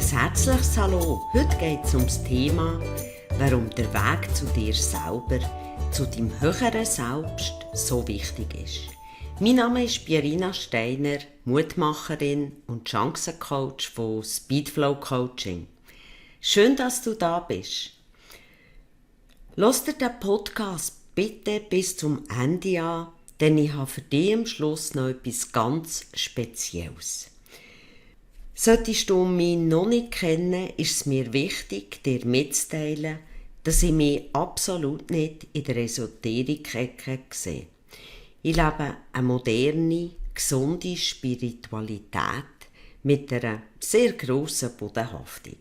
Ein herzliches Hallo. Heute geht es um das Thema, warum der Weg zu dir selber, zu deinem höheren Selbst so wichtig ist. Mein Name ist Pierina Steiner, Mutmacherin und Chancencoach von Speedflow Coaching. Schön, dass du da bist. Lass dir den Podcast bitte bis zum Ende an, denn ich habe für dich am Schluss noch etwas ganz Spezielles. Solltest du mich noch nicht kennen, ist es mir wichtig, dir mitzuteilen, dass ich mich absolut nicht in der Esoterik-Ecke sehe. Ich lebe eine moderne, gesunde Spiritualität mit einer sehr grossen Bodenhaftung.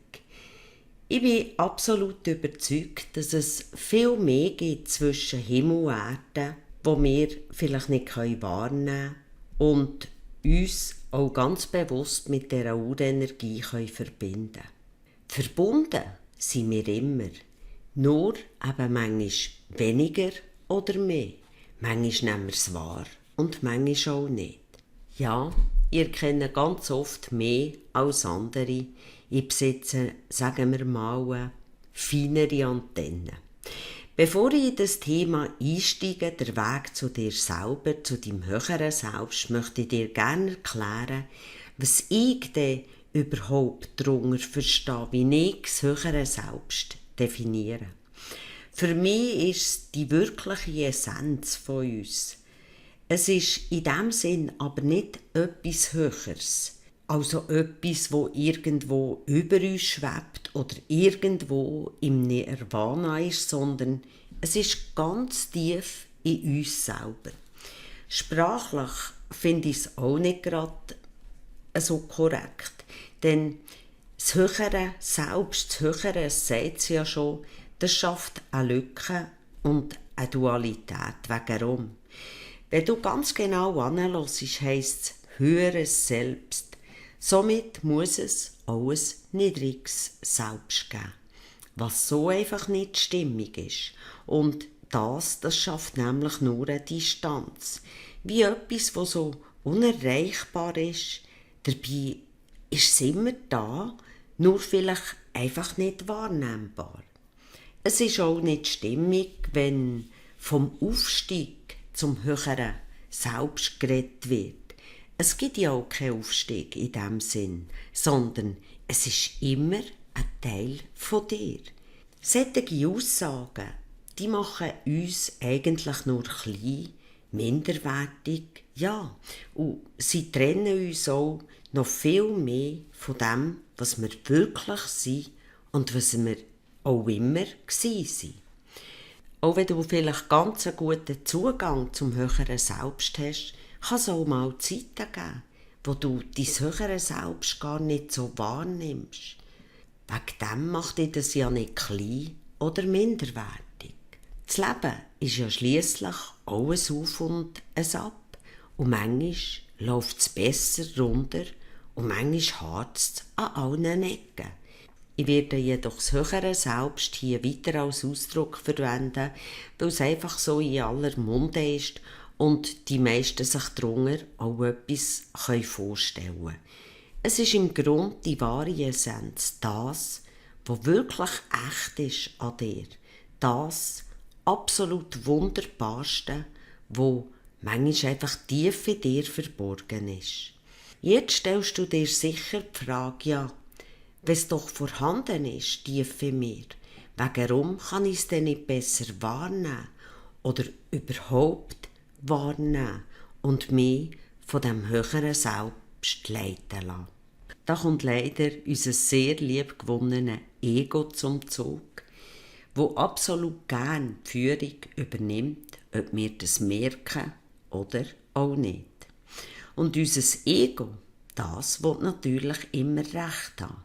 Ich bin absolut überzeugt, dass es viel mehr gibt zwischen Himmel und Erde, wo wir vielleicht nicht wahrnehmen können und uns auch ganz bewusst mit dieser Urenergie verbinden können. Verbunden sind wir immer, nur eben manchmal weniger oder mehr. Manchmal nehmen wir es wahr und manchmal auch nicht. Ja, ihr kennt ganz oft mehr als andere. Ich besitze, sagen wir mal, feinere Antennen. Bevor ich in das Thema einsteige, der Weg zu dir selber, zu deinem höheren Selbst, möchte ich dir gerne erklären, was ich denn überhaupt darunter verstehe, wie ich das höhere Selbst definiere. Für mich ist es die wirkliche Essenz von uns. Es ist in diesem Sinn aber nicht etwas Höheres. Also etwas, das irgendwo über uns schwebt oder irgendwo im Nirvana ist, sondern es ist ganz tief in uns selber. Sprachlich finde ich es auch nicht gerade so korrekt, denn das höhere Selbst, das höhere, es sagt es ja schon, das schafft eine Lücke und eine Dualität. Warum? Wenn du ganz genau anhörst, heisst es höheres Selbst. Somit muss es auch ein niedriges Selbst geben, was so einfach nicht stimmig ist. Und das schafft nämlich nur eine Distanz. Wie etwas, das so unerreichbar ist. Dabei ist es immer da, nur vielleicht einfach nicht wahrnehmbar. Es ist auch nicht stimmig, wenn vom Aufstieg zum höheren Selbst geredet wird. Es gibt ja auch keinen Aufstieg in diesem Sinn, sondern es ist immer ein Teil von dir. Solche Aussagen, die machen uns eigentlich nur klein, minderwertig, ja, und sie trennen uns auch noch viel mehr von dem, was wir wirklich sind und was wir auch immer gewesen sind. Auch wenn du vielleicht ganz einen guten Zugang zum höheren Selbst hast, kann es auch mal Zeiten geben, wo du dein höhere Selbst gar nicht so wahrnimmst. Wegen dem macht dich das ja nicht klein oder minderwertig. Das Leben ist ja schliesslich auch ein Auf und ein Ab. Und manchmal läuft es besser runter und manchmal harzt es an allen Ecken. Ich werde jedoch das höhere Selbst hier weiter als Ausdruck verwenden, weil es einfach so in aller Munde ist und die meisten sich darunter auch etwas vorstellen können. Es ist im Grunde die wahre Essenz, das, was wirklich echt ist an dir. Das absolut Wunderbarste, was manchmal einfach tief in dir verborgen ist. Jetzt stellst du dir sicher die Frage, ja, wenn es doch vorhanden ist, tief in mir, warum kann ich es denn nicht besser wahrnehmen oder überhaupt wahrnehmen und mich von dem höheren Selbst leiten lassen. Da kommt leider unser sehr liebgewonnenes Ego zum Zug, wo absolut gern die Führung übernimmt, ob wir das merken oder auch nicht. Und unser Ego, das will natürlich immer Recht haben.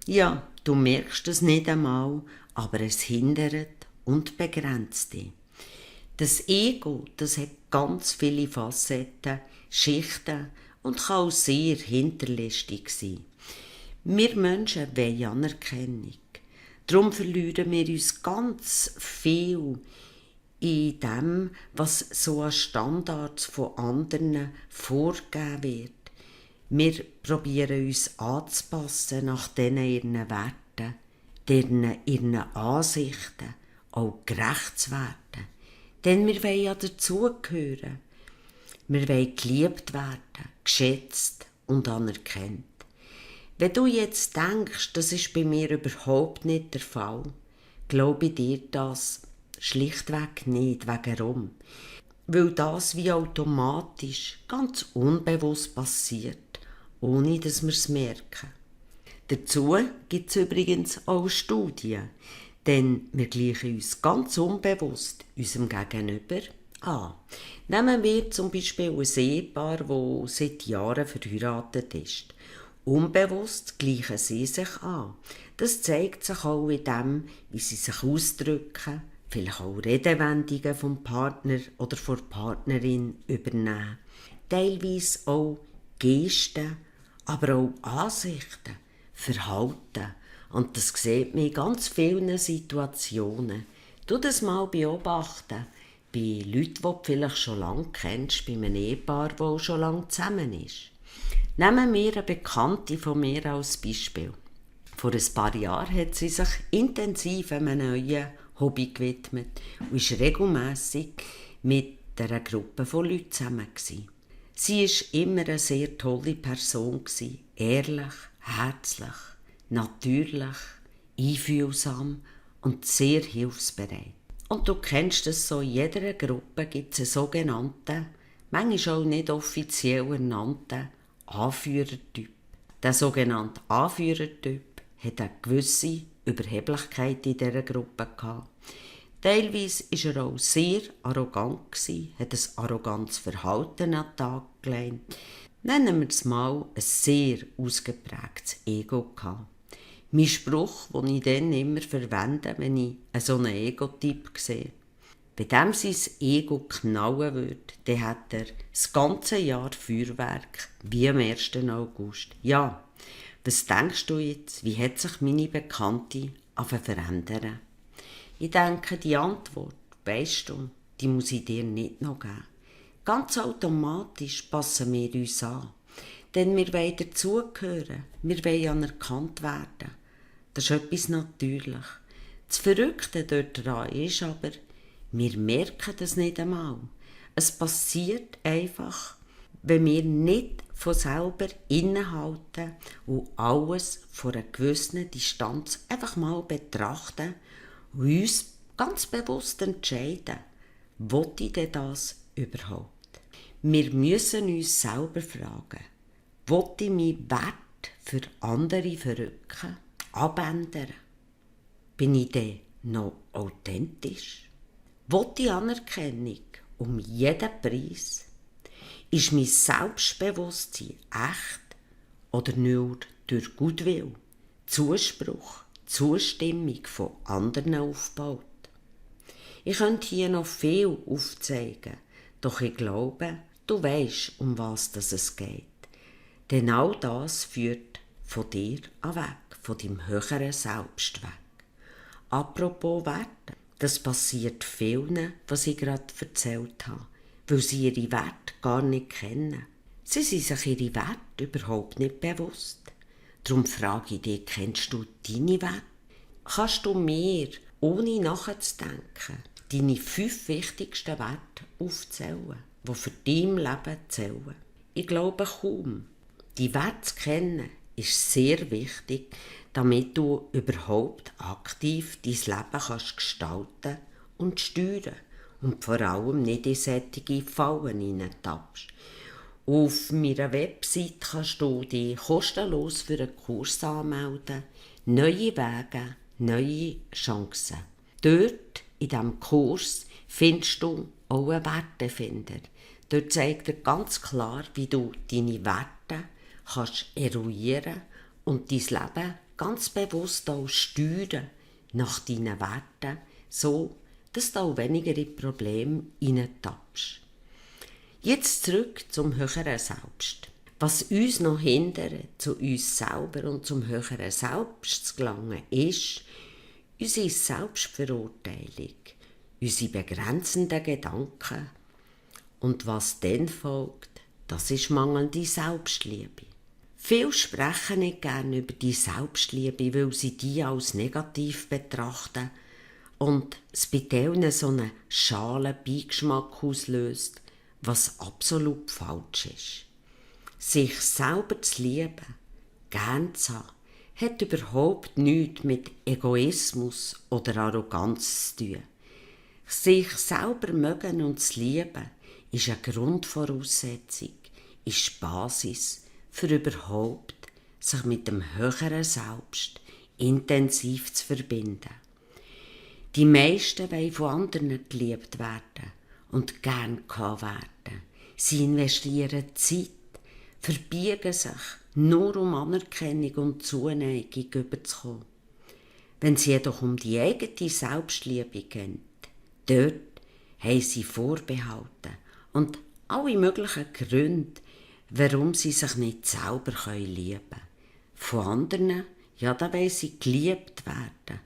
Ja, du merkst es nicht einmal, aber es hindert und begrenzt dich. Das Ego, das hat ganz viele Facetten, Schichten und kann auch sehr hinterlistig sein. Wir Menschen wollen Anerkennung. Darum verlieren wir uns ganz viel in dem, was so als Standards von anderen vorgegeben wird. Wir probieren uns anzupassen nach denen ihren Werten, ihren Ansichten, auch gerecht zu werden. Denn wir wollen ja dazugehören. Wir wollen geliebt werden, geschätzt und anerkannt. Wenn du jetzt denkst, das ist bei mir überhaupt nicht der Fall, glaube ich dir das schlichtweg nicht. Warum? Weil das wie automatisch, ganz unbewusst passiert, ohne dass wir es merken. Dazu gibt es übrigens auch Studien, denn wir gleichen uns ganz unbewusst unserem Gegenüber an. Nehmen wir zum Beispiel ein Ehepaar, das seit Jahren verheiratet ist. Unbewusst gleichen sie sich an. Das zeigt sich auch in dem, wie sie sich ausdrücken, vielleicht auch Redewendungen vom Partner oder von der Partnerin übernehmen. Teilweise auch Gesten, aber auch Ansichten, Verhalten. Und das sieht man in ganz vielen Situationen. Tu das mal beobachten. Bei Leuten, die du vielleicht schon lange kennst, bei einem Ehepaar, das auch schon lange zusammen ist. Nehmen wir eine Bekannte von mir als Beispiel. Vor ein paar Jahren hat sie sich intensiv einem neuen Hobby gewidmet und war regelmässig mit einer Gruppe von Leuten zusammen. Sie war immer eine sehr tolle Person, ehrlich, herzlich, natürlich, einfühlsam und sehr hilfsbereit. Und du kennst es so, in jeder Gruppe gibt es einen sogenannten, manchmal auch nicht offiziell ernannten Anführertyp. Der sogenannte Anführertyp hat eine gewisse Überheblichkeit in dieser Gruppe gehabt. Teilweise war er auch sehr arrogant, hat ein arrogantes Verhalten an den Tag gelegt. Nennen wir es mal ein sehr ausgeprägtes Ego gehabt. Mein Spruch, den ich dann immer verwende, wenn ich so einen Ego-Typ sehe. Wenn dem sein Ego knallen würde, dann hat er das ganze Jahr Feuerwerk, wie am 1. August. Ja, was denkst du jetzt, wie hat sich meine Bekannte verändern? Ich denke, die Antwort, weisst du, die muss ich dir nicht noch geben. Ganz automatisch passen wir uns an. Denn wir wollen dazugehören, wir wollen anerkannt werden. Das ist etwas Natürliches. Das Verrückte daran ist aber, wir merken das nicht einmal. Es passiert einfach, wenn wir nicht von selber innehalten und alles von einer gewissen Distanz einfach mal betrachten und uns ganz bewusst entscheiden, will ich denn das überhaupt? Wir müssen uns selber fragen, will ich meinen Wert für andere verrücken, abändern? Bin ich denn noch authentisch? Will ich Anerkennung um jeden Preis? Ist mein Selbstbewusstsein echt oder nur durch Goodwill, Zuspruch, Zustimmung von anderen aufgebaut? Ich könnte hier noch viel aufzeigen, doch ich glaube, du weisst, um was es geht. Denn all das führt von dir weg, von deinem höheren Selbst weg. Apropos Werte, das passiert vielen, was ich gerade erzählt habe, weil sie ihre Werte gar nicht kennen. Sie sind sich ihre Werte überhaupt nicht bewusst. Darum frage ich dich, kennst du deine Werte? Kannst du mir, ohne nachzudenken, deine 5 wichtigsten Werte aufzählen, die für dein Leben zählen? Ich glaube kaum. Die Werte zu kennen ist sehr wichtig, damit du überhaupt aktiv dein Leben kannst gestalten und steuern und vor allem nicht in solche Fallen hineintappst. Auf meiner Website kannst du dich kostenlos für einen Kurs anmelden. Neue Wege, neue Chancen. Dort, in diesem Kurs, findest du auch einen Wertefinder. Dort zeigt er ganz klar, wie du deine Werte kannst eruieren und dein Leben ganz bewusst auch steuern nach deinen Werten, so dass du auch weniger in Probleme hineintappst. Jetzt zurück zum höheren Selbst. Was uns noch hindert, zu uns selber und zum höheren Selbst zu gelangen, ist unsere Selbstverurteilung, unsere begrenzenden Gedanken. Und was dann folgt, das ist mangelnde Selbstliebe. Viele sprechen nicht gerne über die Selbstliebe, weil sie die als negativ betrachten und es bei denen so einen schalen Beigeschmack auslöst, was absolut falsch ist. Sich selber zu lieben, gern zu haben, hat überhaupt nichts mit Egoismus oder Arroganz zu tun. Sich selber mögen und zu lieben, ist eine Grundvoraussetzung, ist die Basis für überhaupt sich mit dem höheren Selbst intensiv zu verbinden. Die meisten wollen von anderen geliebt werden und gern gehabt werden. Sie investieren Zeit, verbiegen sich, nur um Anerkennung und Zuneigung überzukommen. Wenn es jedoch um die eigene Selbstliebe geht, dort haben sie Vorbehalte und alle möglichen Gründe, warum sie sich nicht selber lieben können. Von anderen, ja, da wollen sie geliebt werden.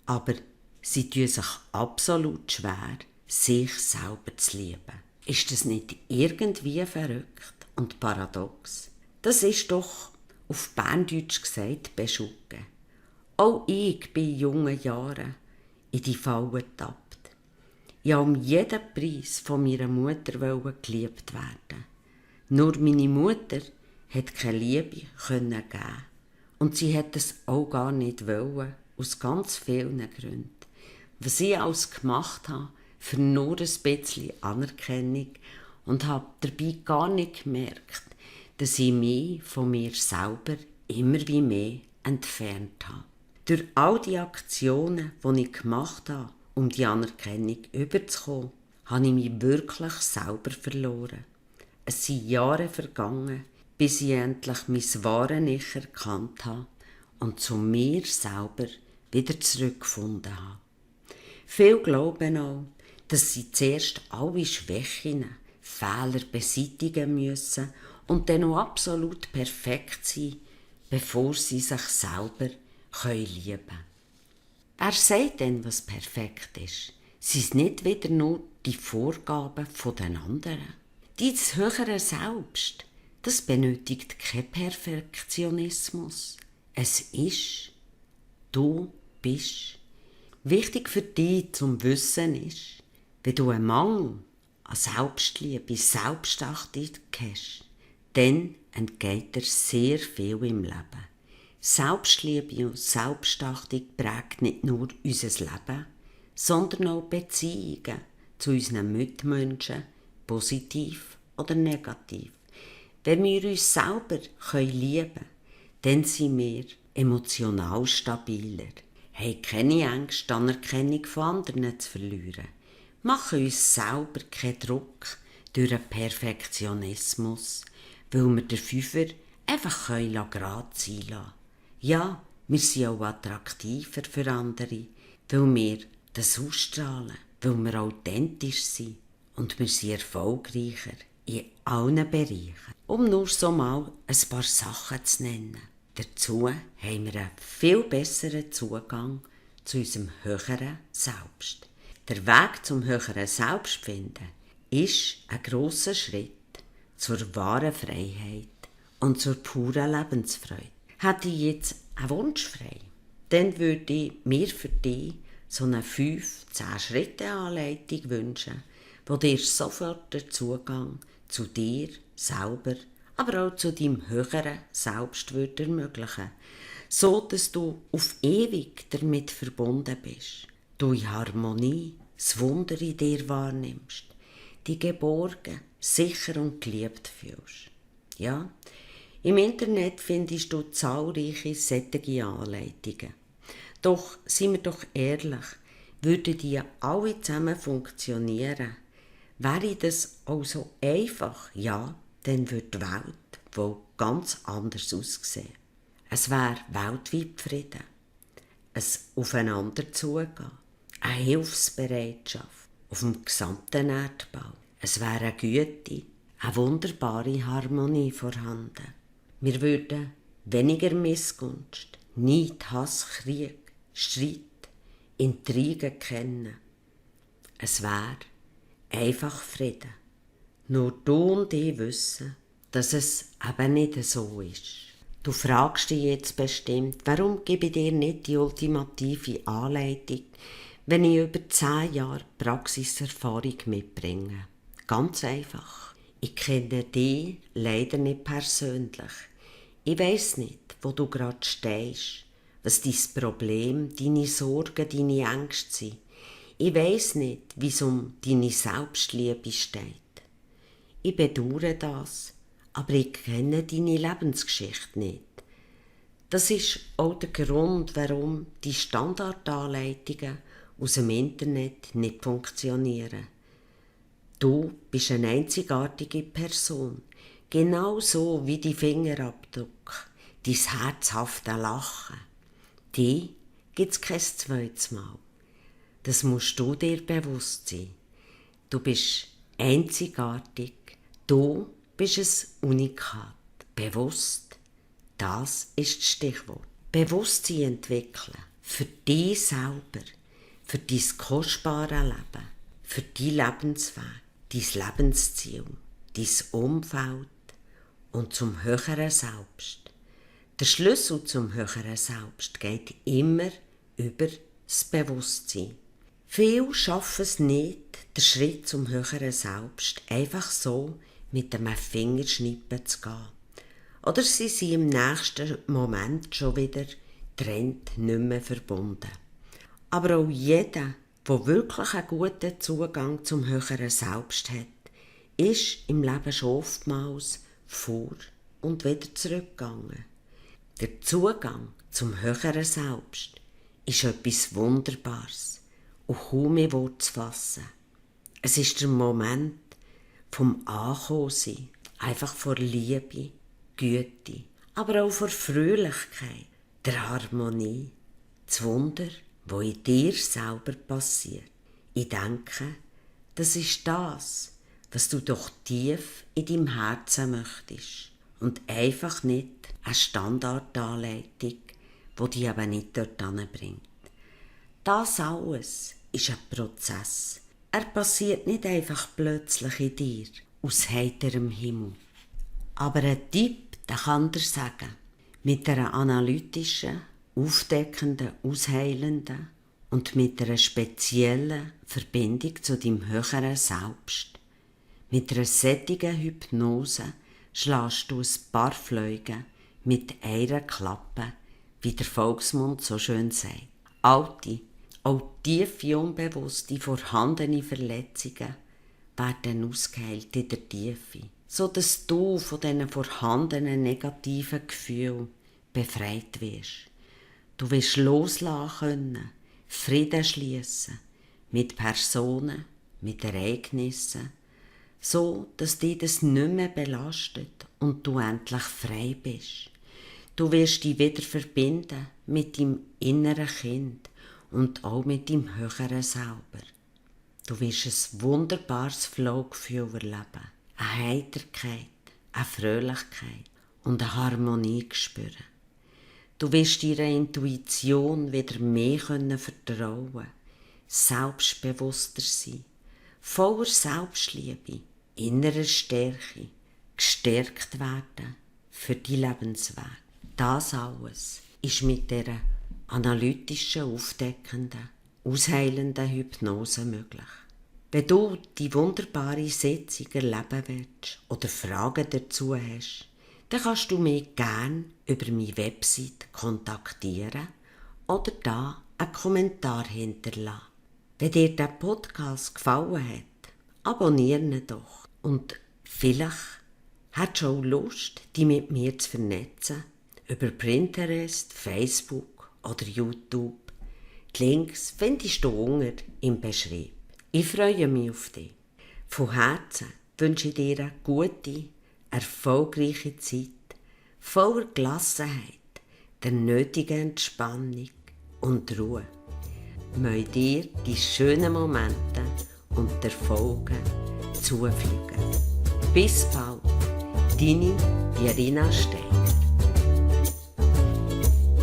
Aber sie tun sich absolut schwer, sich selber zu lieben. Ist das nicht irgendwie verrückt und paradox? Das ist doch, auf Berndeutsch gesagt, beschucken. Auch ich bin in jungen Jahren in die Falle getappt. Ich wollte um jeden Preis von meiner Mutter geliebt werden. Nur meine Mutter hat keine Liebe geben. Und sie hat es auch gar nicht wollen, aus ganz vielen Gründen. Was ich alles gemacht habe, für nur ein bisschen Anerkennung und habe dabei gar nicht gemerkt, dass ich mich von mir selber immer wie mehr entfernt habe. Durch all die Aktionen, die ich gemacht habe, um die Anerkennung überzukommen, habe ich mich wirklich selber verloren. Es sind Jahre vergangen, bis ich endlich mein wahres Ich erkannt habe und zu mir selber wieder zurückgefunden habe. Viele glauben auch, dass sie zuerst alle Schwächen, Fehler beseitigen müssen und dann auch absolut perfekt sein, bevor sie sich selber lieben können. Wer sagt denn, was perfekt ist? Sind es nicht wieder nur die Vorgaben der anderen? Dein höhere Selbst, das benötigt keinen Perfektionismus. Es ist, du bist. Wichtig für dich zum Wissen ist, wenn du einen Mangel an Selbstliebe, Selbstachtung hast, dann entgeht dir sehr viel im Leben. Selbstliebe und Selbstachtung prägt nicht nur unser Leben, sondern auch Beziehungen zu unseren Mitmenschen, positiv oder negativ. Wenn wir uns selber lieben können, dann sind wir emotional stabiler, haben keine Ängste, die Anerkennung von anderen zu verlieren, machen uns selber keinen Druck durch einen Perfektionismus, weil wir den Fünfer einfach gerade sein lassen. Ja, wir sind auch attraktiver für andere, weil wir das ausstrahlen, weil wir authentisch sind und wir sind erfolgreicher in allen Bereichen. Um nur so mal ein paar Sachen zu nennen. Dazu haben wir einen viel besseren Zugang zu unserem höheren Selbst. Der Weg zum höheren Selbst finden ist ein grosser Schritt zur wahren Freiheit und zur puren Lebensfreude. Hätte ich jetzt einen Wunsch frei, dann würde ich mir für dich so eine 5-10-Schritte-Anleitung wünschen, die dir sofort den Zugang zu dir selber, aber auch zu deinem höheren Selbst ermöglichen, so dass du auf ewig damit verbunden bist, du in Harmonie das Wunder in dir wahrnimmst, dich geborgen, sicher und geliebt fühlst. Ja, im Internet findest du zahlreiche solche Anleitungen. Doch, seien wir doch ehrlich, würden die alle zusammen funktionieren, wäre das auch so einfach, ja, dann würde die Welt wohl ganz anders aussehen. Es wäre weltweit Frieden, ein Aufeinander zugehen, eine Hilfsbereitschaft auf dem gesamten Erdbau. Es wäre eine Güte, eine wunderbare Harmonie vorhanden. Wir würden weniger Missgunst, Neid, Hass, Krieg, Streit, Intrigen kennen. Es wäre einfach Frieden. Nur du und ich wissen, dass es eben nicht so ist. Du fragst dich jetzt bestimmt, warum gebe ich dir nicht die ultimative Anleitung, wenn ich über 10 Jahre Praxiserfahrung mitbringe? Ganz einfach. Ich kenne dich leider nicht persönlich. Ich weiss nicht, wo du gerade stehst, was dein Problem, deine Sorgen, deine Ängste sind. Ich weiss nicht, wie es um deine Selbstliebe steht. Ich bedauere das, aber ich kenne deine Lebensgeschichte nicht. Das ist auch der Grund, warum die Standardanleitungen aus dem Internet nicht funktionieren. Du bist eine einzigartige Person, genauso wie die Fingerabdruck, dein herzhafte Lachen. Die gibt es kein zweites Mal. Das musst du dir bewusst sein. Du bist einzigartig, du bist ein Unikat. Bewusst, das ist das Stichwort. Bewusstsein entwickeln, für dich selber, für dein kostbare Leben, für dein Lebensweg, dein Lebensziel, dein Umfeld und zum höheren Selbst. Der Schlüssel zum höheren Selbst geht immer über das Bewusstsein. Viele schaffen es nicht, den Schritt zum höheren Selbst einfach so mit einem Fingerschnippen zu gehen. Oder sie sind im nächsten Moment schon wieder getrennt, nicht mehr verbunden. Aber auch jeder, der wirklich einen guten Zugang zum höheren Selbst hat, ist im Leben schon oftmals vor und wieder zurückgegangen. Der Zugang zum höheren Selbst ist etwas Wunderbares und kaum in Worte zu fassen. Es ist der Moment vom Ankommensein, einfach vor Liebe, Güte, aber auch vor Fröhlichkeit, der Harmonie, das Wunder, das in dir selber passiert. Ich denke, das ist das, was du doch tief in deinem Herzen möchtest und einfach nicht eine Standardanleitung, die dich aber nicht dorthin bringt. Das alles ist ein Prozess. Er passiert nicht einfach plötzlich in dir, aus heiterem Himmel. Aber ein Tipp, den kann dir sagen, mit einer analytischen, aufdeckenden, ausheilenden und mit einer speziellen Verbindung zu deinem höheren Selbst. Mit einer sättigen Hypnose schlägst du ein paar Fliegen mit einer Klappe, wie der Volksmund so schön sagt. Alte, auch tiefe, unbewusste, vorhandene Verletzungen werden ausgeheilt in der Tiefe, sodass du von diesen vorhandenen negativen Gefühlen befreit wirst. Du wirst loslassen können, Frieden schliessen mit Personen, mit Ereignissen, so dass dich das nicht mehr belastet und du endlich frei bist. Du wirst dich wieder verbinden mit deinem inneren Kind und auch mit deinem höheren Selber. Du wirst ein wunderbares Flowgefühl erleben, eine Heiterkeit, eine Fröhlichkeit und eine Harmonie spüren. Du wirst deiner Intuition wieder mehr vertrauen, selbstbewusster sein, voller Selbstliebe, innerer Stärke, gestärkt werden für die Lebensweg. Das alles ist mit dieser analytischen, aufdeckenden, ausheilenden Hypnose möglich. Wenn du die wunderbare Sitzung erleben willst oder Fragen dazu hast, dann kannst du mich gerne über meine Website kontaktieren oder da einen Kommentar hinterlassen. Wenn dir der Podcast gefallen hat, abonniere ihn doch. Und vielleicht hast du auch Lust, dich mit mir zu vernetzen, über Pinterest, Facebook oder YouTube. Die Links findest du unten im Beschrieb. Ich freue mich auf dich. Von Herzen wünsche ich dir eine gute, erfolgreiche Zeit, voller Gelassenheit, der nötigen Entspannung und Ruhe. Möge dir die schönen Momente und die Erfolge zufliegen. Bis bald, deine Pierina Stein.